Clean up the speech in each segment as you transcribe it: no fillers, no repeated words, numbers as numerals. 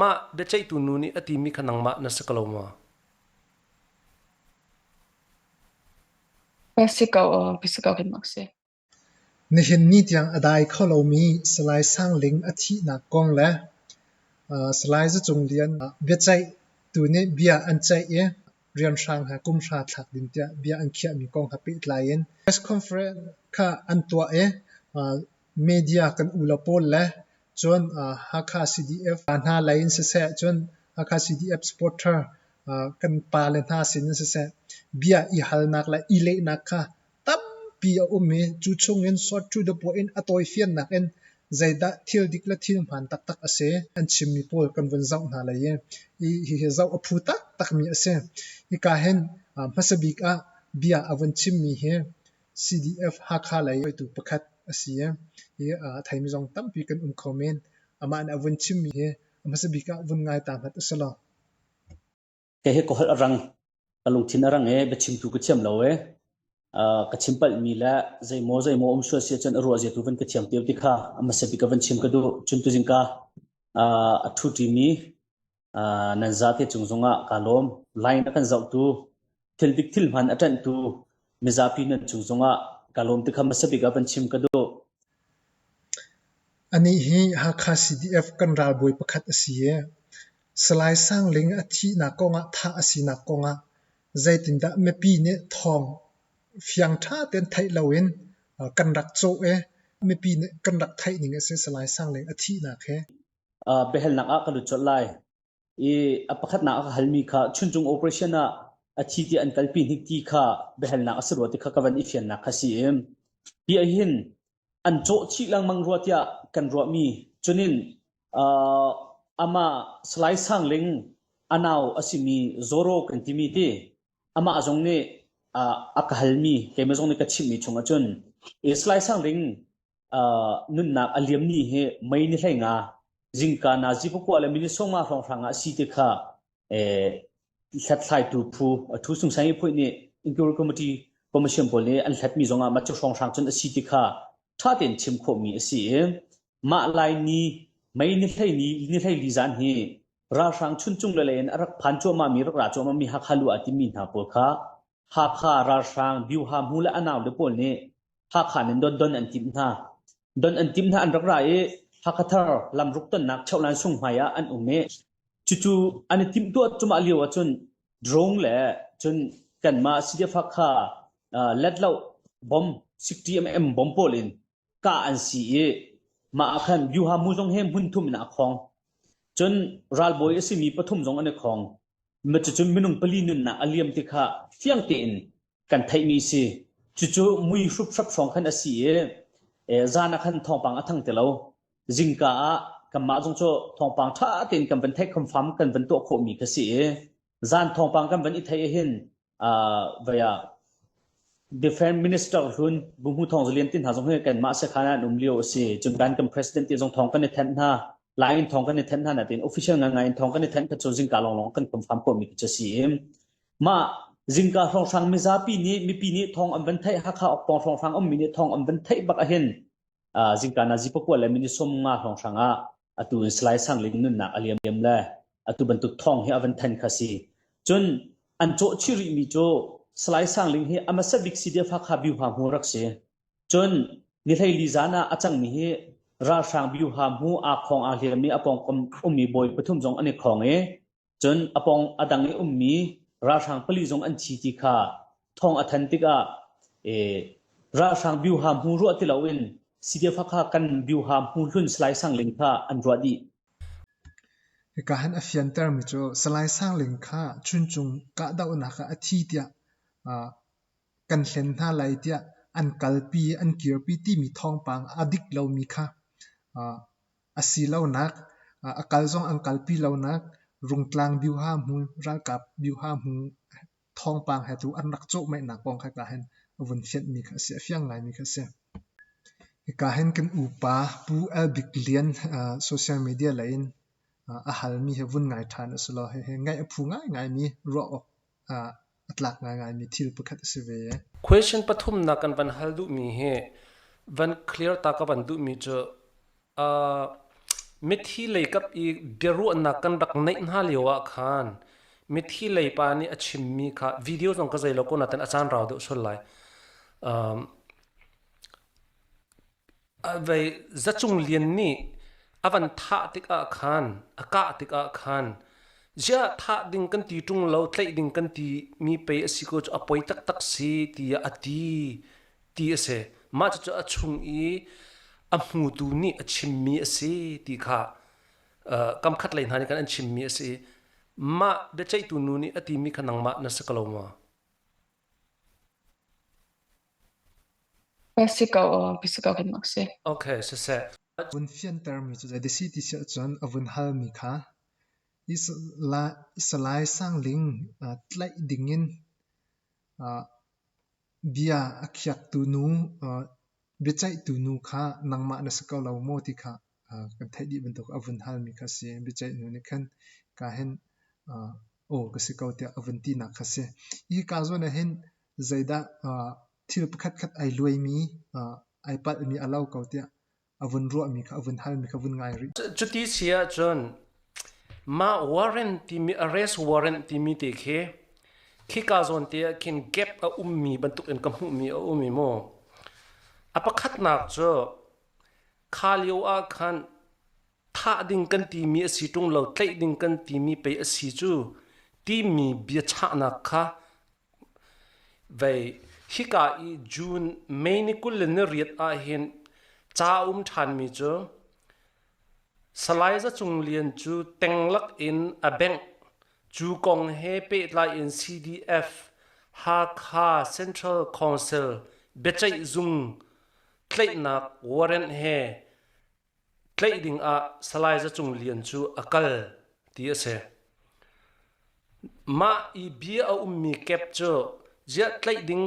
Mah biaceihtu nu nih a timi kha nangmah na si ko lo maw? Ka si ko, ka si ko kan si. Nihin ni tiang a dai kho lomi Salai Sang Ling a thihnak kong le Salai Za Cung Lian biaceihtu nih bia an ceih i rianhrang he kum hra thlak ding tiah bia an khiahmi kong he pehtlai in press conference kha an tuah i media kan ule pawl le cun Hakha CDF hna lei in siseh, cun Hakha CDF supporter kan pale hna sin in siseh, bia i halnak le i lehnak kha tampi a um i cu chungin short to the point in a tawifiannak in zeidah thil dik le thil hmaan taktak a si an chimmi pawl kan vun zoh hna lai i hihi zoh a phu taktakmi a si. Hika hin hmasa bik ah bia a vun chimmi hi CDF Hakha lei hruaitu pakhat a si i hi a theimi zong tampi kan um kho men. Amah nih a vun chimmi hi a hmasa bik ah vun ngai ta hmat u si law. Kei hi ka holh a rang. Ka lungthin a rang i biachimtu ka thiam lo i ka chim palhmi le zeimaw zeimaw um sual si ahcun a ruah zia tu van ka thiam te ti kha a hmasa bik ah van chim ka duh. Cun tuzing ka a ṭhu ṭimi nan zate cung zongah kaa lawm. Line a kan zohtu, thil dik thil hmaan a ṭanhtu mizapi nan cung zongah kaa lawm ti kha hmasa bik ah van chim ka duh. Anih hi Hakha CDF kan ralbawi pakhat a si i Salai Sang Ling a thihnak kongah thah a sinak kongah zeitindah mipi nih thawng fiang ṭha tein theih loin kan rak cawh i mipi nih kan rak theih ning a si Salai Sang Ling a thihnak hi. Biahalnak ah ka lut colh lai. I a pakhatnak a ka halmi kha Chuncung operation ah a thi tiah an kalpi hnik ti kha biahalnak a si rua ti kha ka van i fiannak kha si i hi ahhin an cawh chih lengmang rua tiah kan ruahmi cunin uh, amah Salai Sang Ling a nau a simi Zoro kan timi ti amah zong nih uh, a ka halmi keimah zong nih ka chimhmi chung ahcun i Salai Sang Ling nunnak a liammi hi mei ni hlei nga zingka nazi pakua le minute sawmnga hrawnghrang ah si ti kha hlathlaitu phu a thu sungsang i phuih nih inquiry committee commission pawl nih an hlatmi zongah mah cu hrawnghrang cun a si ti kha ṭha tein chim khawhmi a si i mah lai ni mei ni hlei ni ni hlei li zan hi ralhrang chuncung le in a rak phan cuahmah mi rak ra cuahmah mi Hakha lu ah timi hna pawl kha Hakha ralhrang Byuha hmu le a nau le pawl nih Hakha in don don an timh hna. Don an timh hna an rak ra i Hakha thar lamruk tonnak Cheuhlan sung hmai ah an um i cucu an i timhtuah cuahmah lio ahcun drone le cun kanmah CDF Hakha letloh bomb 60 mm bomb pawl in kah an si i mah ah khan Byuha mu zong hi hmun thum in aa khong. Cun ralbawi a simi pathum zong an i khong. Cucun minung pali nunnak a liam ti kha fiang tein kan theihmi si. Cucu mui hruphrap hrawng khan a si i zan ah khan thawngpang a thang ti lo. Zingka ah kanmah zong cu thawngpang ṭha tein kan van theih confirm kan van tuah khawhmi kha si i zan thawngpang kan van i theih ahhin vai ah Defense Minister hlun Buhmu Thawng Zalian ti hna zong hi kanmah sekhan ah an um lio a si. Cun kan kan president ti zong thawng kan i thenh hna. Lai in thawng kan i thenh hna natin official ngangai in thawng kan i thenh kha cu zingka lawnglawng kan confirm khawhmi khi cu a si i mah zingka hrawnghrang mizapi nih mipi nih thawng an van theih Hakha okpawng hrawnghrang ummi nih thawng an van theih bak ahhin zingka nazi pakua le minute 50 hrawnghrang ah atu in Salai Sang Ling nunnak a liam le atu bantuk thawng hi a van than kha si. Cun an cawh chih rihmi cu Salai Sang Ling hi a hmasa bik CDF Hakha Byuha hmu rak si. Cun ni hleili zan ah a cangmi hi ralhrang Byuha hmu aa khawng aa hliam i a pawngkam ummi bawi pathum zong an i khawng i cun a pawng a dang i ummi ralhrang pali zong an thi ti kha thawng a than tikah ralhrang Byuha hmu ruah ti loin CDF Hakha kan Byuha hmu hlun Salai Sang Ling kha an ruah dih. Hika hin a fiantermi cu Salai Sang Ling kha Chuncung kahdohnak ah a thi tiah kan hlen hna lai tiah an kalpi an kirpi timi thawngpang a dik lomi kha a si lonak, a kal zong an kalpi lonak, Rungtlang Byuha hmu ralkap Byuha hmu thawngpang he tu an rak cawhmehnak kong kha ka hin a vun fianhmi kha a si, a fiang ngaimi kha a si. Hika hin kan upa Pu Al Bik Lian social media lei in a halmi hi vun ngai ṭhan u sih law hihi ngaih a phu ngaingaimi ruah awk a tlak ngaingaimi thil pakhat a si ve. Question pathumnak kan van hal duhmi hi van clear ta ka van duhmi cu. Mithi lei kap i biaruahnak kan rak neih hna lio ah khan mithi lei pa nih a chimmi kha video zong ka zei lo ko nain a caan rau deuh sual lai. Um, vei Zacung Lian nih a van thah tikah khan a kah tikah khan ziah thah ding kan ti ṭung lo tlaih ding kan ti mi pei a si ko cu a poi taktak si tiah a ti ti a si. Mah cucu a chung i a hmutu nih a chimmi a si ti kha kam khat lei hna nih khan an chimmi a si. Mah biaceihtu nu nih a timi kha nangmah na si ko lo maw? Ka si ko, ka si ko kan mak si. Okay, siseh. Vun fiantermi cu zei si ti si ahcun a vun halmi kha Salai Sang Ling tlaih dingin bia a khiaktu nu, biaceihtu nu kha nangmah na si ko lo maw ti kha kan theih dih bantuk a vun halmi kha a si. Biaceih nu nih khan ka hin aw ka si ko tiah a vun tinak kha a si. Hika zawn ah hin zeidah thil pakhatkhat ai luaimi, ai palhmi a lo ko tiah a vun ruahmi kha a vun halmi kha vun ngai rih. Cuti si ahcun mah warrant timi arrest warrant timi te khi khika zawn te ah khin gap a ummi bantuk in ka hmuhmi a um i mu. A pakhatnak cu kha lio ah khan thah ding kan timi a si ṭung lo tlaih ding kan timi pei a si cu timi biachahnak kha vei hika i June May ni 28 ah hin ca a um ṭhanmi cu Salai Za Cung Lian cu tenglak in a bengh cu kong he pehtlai in CDF Hakha Central Council biaceih zung tlaihnak warrant he tlaih ding ah Salai Za Cung Lian cu a kal ti a si. Mah i bia a ummi kep cu ziah tlaih ding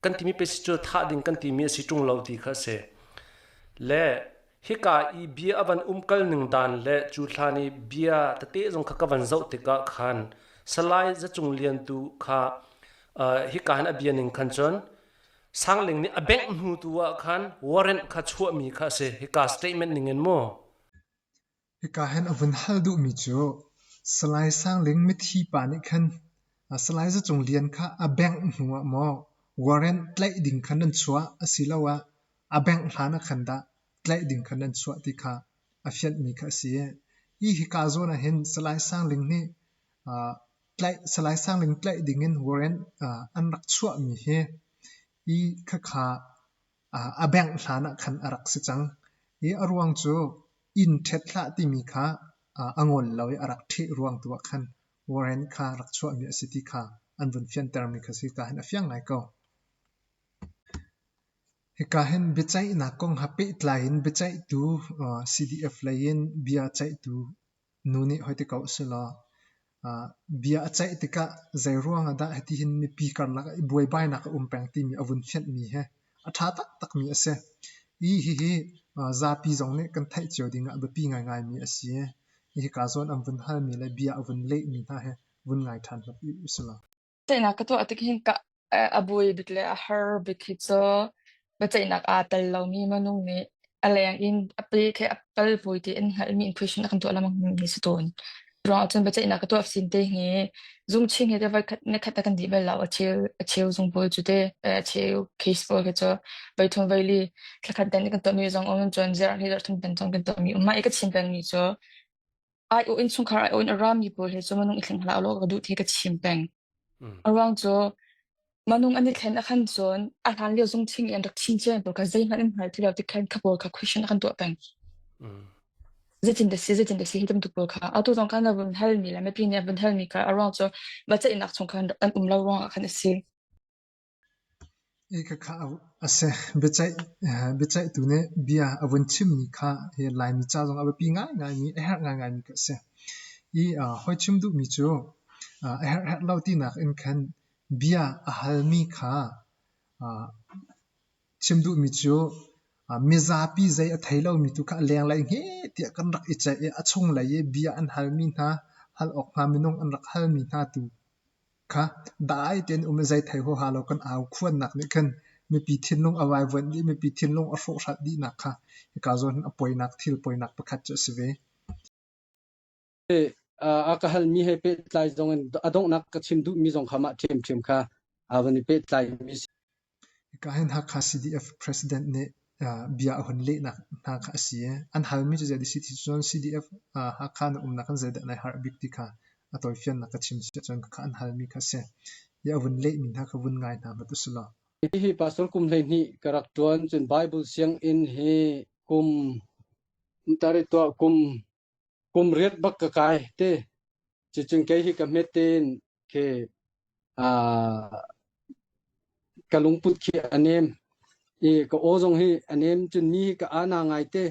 kan timi pe si cu thah ding kan timi a si ṭung lo ti kha a si. Le hika i bia a van umkal ning dan le cu hlan i bia tete zong kha ka van zoh tikah khan Salai Za Cung Lian tu kha uh, hika hin a bia ning khan cun Sangling nih a bengh hnu tu ah khan warrant kha chuahmi kha a si. Hika statement ning in mu. Hika hin a vun hal duhmi cu Salai Sangling mithi pa nih khan Salai Za Cung Lian kha a bengh hnu ah maw warrant tlaih ding kha nan chuah asiloah a bengh hlan ah khan dah tlaih ding kha nan chuah ti kha a fianhmi kha a si. Hi hika zawn ah hin Salai Sangling nih tlaih Salai Sangling tlaih dingin warrant an rak chuahmi hi hi khakha a bengh hlan ah khan a rak si cang. Hi a ruang cu inn ṭhet hlah timi kha a ngol lo i a rak ṭheh ruang tu ah khan warrant kha rak chuahmi a si ti kha an vun fiantermi kha si ka hin a fiang ngai ko. Hika hin biaceihnak kong ha pehtlai in biaceihtu CDF lei in bia ceihtu Nu nih hoi ti ko usih bia a ceih tikah zeiruang ah dah hitihin mipi karlak ah i buaibainak a um peng timi a vun fianhmi hi a ṭha taktakmi a si. Hi hihi zapi zong nih kan theih cio ding ah a biapi ngaingaimi a si. Hika zawn an vun halmi le bia a vun lehmi hna hi vun ngai ṭhan hna usih law. Ceihnak ka tuah tik hin ka a buai bik le a har bik hi cu biaceihnak aa tel lomi minung nih a leng in a pe khi a pal pui ti in hngalhmi in question a kan tuah lengmang mi si tawn. Ruang ahcun biaceihnak ka tuah sin te hi zung ching hi te voikhat nikhat a kan dih bal lo a cheu a cheu zung pawl cu te a cheu case pawl khi cu voithum voili thlakhat dan kan tuahmi zong um cun zarh hnih zarh thum dan zong kan tuahmi um. Mah i ka chim pengmi cu Aiawh innchungkhar aiawh in a rami pawl he cu minung i thleng hlah ulaw ka duh ti ka chim peng. A ruang cu minung an i thlen a khan cun a hlan lio zung thing i an rak thin cia pawl kha zeihmanh an hngal ti lo ti khan kha pawl kha question a kan tuah peng. Zeitin dah si, zeitin dah si hi bantuk pawl kha. Atu zong khan na vun halmi le mipi nih an vun halmi kha a ruang cu biaceihnak chung khan an um lo ruangah khan a si. Khakha a si. Biaceihtu nih bia a vun chimmi kha hi Laimi ca zong a biapi ngaingaimi, a herh ngaingaimi kha a si. I hawi chim duhmi cu a herh herh lo tinak in khan bia a halmi kha chim duhmi cu mizapi zei a thei lomi tu kha a lenglei hme tiah kan rak i ceih i a chunglei i bia an halmi hna, hal awk hnga minung an rak halmi hna tu kha dai tein um i zei thei huaha lo kan au khuannak nih khan Mipi thinlung a vaivuanh dih, mipi thinlung a hrawhhralh dihnak kha hika zawn hin a poinak thil poinak pakhat cu a si ve. A ka halmi he pehtlai zong in a donghnak ka chim duhmi zong kha mah ṭhiamṭhiam kha aa van i pehtlai mi si. Hika hin Hakha CDF President nih bia a hun lehnak hna kha a si i an halmi cu zei si ti cun CDF Hakha na umnak in zeidah nai harh bik ti kha a tawifiannak ka chim si ahcun khakha an halmi kha a si. I a vun lehmi hna kha vun ngai hna hmanh usih law. Hihi pastor kum 12 ka rak ṭuan cun Bible sianginn hi kum tari tuah kum kum riat bak ka kai te. Cucun kei hi ka hmet tein khi ka lungput khi a nem i ka aw zong hi a nem cun mi hi ka ana ngai te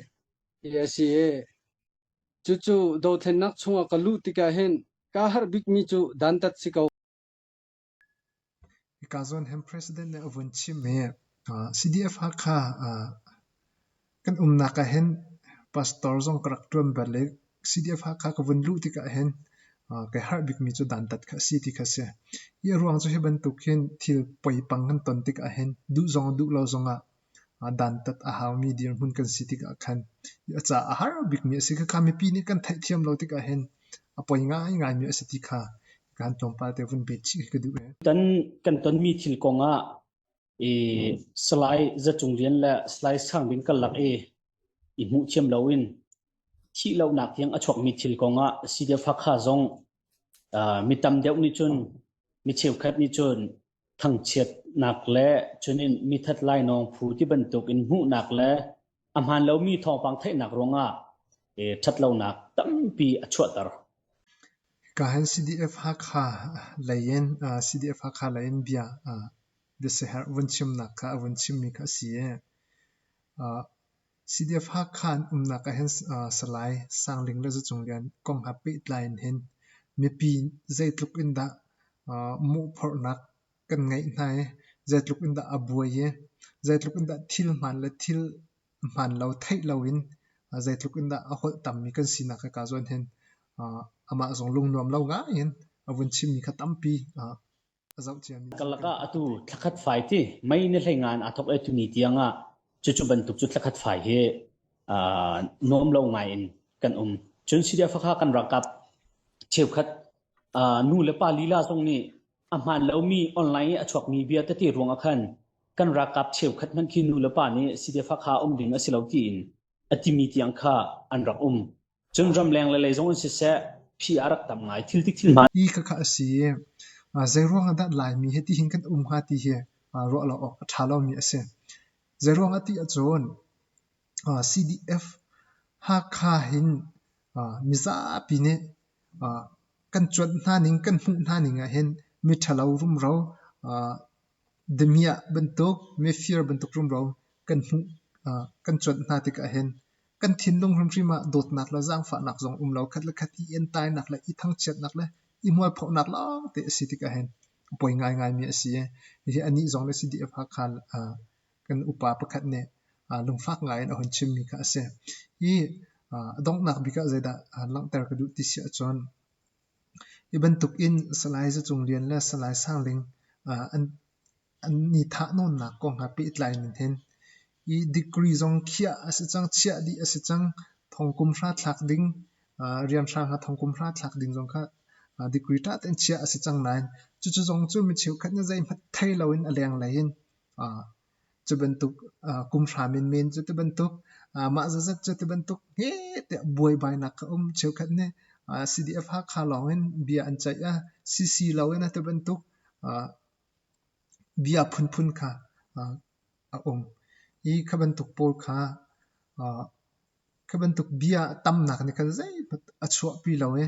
i a si i cucu dothlennak chungah ka luh tikah hin kaa harh bikmi cu dantat si ko. Hika zawn hin President nih a vun chim i CDF Hakha kan umnak ah hin pastor zong ka rak ṭuan bal i CDF Hakha ka vun luh tikah hin kai harh bikmi cu dantat kha a si ti kha a si. Hi a ruang cu hi bantuk hin thil poipang kan ton tikah hin duh zong duh lo zongah dantat a haumi dirhmun kan si tikah khan a ca a har bikmi a si. Khakha mipi nih kan theihthiam lo tikah hin a poi ngaingaimi a si ti kha kan tlawmpal te vun bet chih ka duh. Kan kan tonmi thil kong ah i Salai Za Cung Lian le Salai Sang Bing karlak i i hmuh thiam loin thih lonak tiang a chuakmi thil kong ah CDF Hakha zong mi tam deuh nih cun mi cheukhat nih cun thangchiatnak le cunin mithat lainawng phu ti bantuk in hmuhnak le a hmaan lomi thawngpang theihnak ruangah ṭhatlonak tampi a chuahter. Hika hin CDF Hakha lei in CDF Hakha lei in bia biasiherh vun chimnak kha a vun chimmi kha a si i CDF Hakha an umnak ah hin Salai Sang Ling le Za Cung Lian kong he pehtlai in hin mipi zeitluk in dah mawhphorhnak kan ngeih hna i zeitluk in dah a buai i zeitluk in dah thil hmaan le thil hmaan lo theih loin zeitluk in dah a holh tammi kan sinak hika zawn hin amah zong lungnuam lo ngai in a vun chimmi kha tampi a zoh ciami. Karlak ah atu thlakhat fai ti mei ni hlei ngan aa thok e tuni tiang ah cucu bantuk cu thlakhat fai hi nuam lo ngai in kan um. Cun Syria fakha kan ralkap cheukhat nu le pa lila zong nih a hmaan lomi online i a chuakmi bia tete ruang ah khan kan ralkap cheukhat hmanh khi nu le pa nih Syria fakha um ding a si lo tiin a timi tiang kha an rak um. Cun ramleng le lei zong in siseh phi a rak tam ngai. Thil tik thil hmaan. Hi khakha a si i zeiruang ah dah Laimi hi tihin kan um hnga ti hi ruah lo awk a ṭha lomi a si. Zeiruang ah ti ahcun CDF Hakha hin mizapi nih kan cuanh hna ning kan hmuh hna ning ah hin miṭhalo rumro damiah bantuk mifir bantuk rumro kan hmuh kan cuanh hna tikah hin kan thinlung hrimhrim ah dawtnak le zaangfahnak zong um lo khat le khat i entainak le i thangchiatnak le i mualphohnak lawngte a si tikah hin a poi ngaingaimi a si i hihi anih zong le CDF Hakha kan upa pakhat nih lungfak ngai in a hun chimmi kha a si. Hi a donghnak bik ah zeidah langhter ka duh ti si ahcun hi bantuk in Salai Za Cung Lian le Salai Sang Ling an an i thahnawnnak kong he pehtlai in hin hi degree zong khiah a si cang, chiah dih a si cang. Thong kum hra thlak ding, rianhrang ha thong kum hra thlak ding zong kha degree ṭha tein chiah a si cang nain cucu zong cu mi cheukhat nih zeihmanh thei loin a lenglei in cu bantuk kum hra menmen cu ti bantuk mah zazat cu ti bantuk heh tiah buaibainak a um. Cheukhat nih CDF Hakha lawng in bia an ceih ah CC loin a ti bantuk bia phunphun kha a um. Hi kha bantuk pawl kha kha bantuk bia tamnak nih khan zeihmanh a chuahpi lo i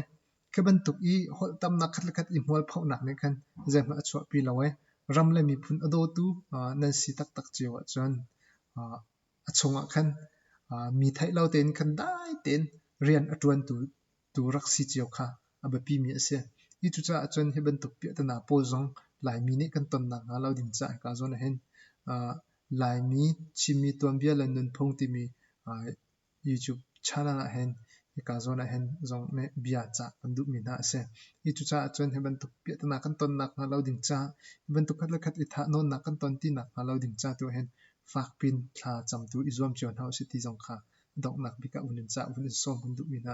Khi bantuk i holh tamnak khat le khat i hmualphohnak nih khan zeihmanh a chuahpi lo i ram le miphun a dawtu nan si taktak cio ahcun a chungah khan mi theih lo tein khan dai tein rian a ṭuantu tu rak si cio kha a biapimi a si. Hi cucaah cun hi bantuk piahtana pawl zong Laimi nih kan ton nakhnga lo ding caah hika zawn ah hin Laimi Chinmi tuanbia le nunphung timi YouTube channel ah hin. Hika zawn ah hin zong nih bia cah kan duhmi hna a si. Hi cucaah cun hi bantuk piahtana kan tonnak hnga lo ding ca, hi bantuk khat le khat i thahnawnnak kan ton tinak hnga lo ding ca tu ah hin fakpin thla camtu i zuam cio hna usih ti zong kha donghnak bik ah vun in cah vun in sawm kan duhmi hna.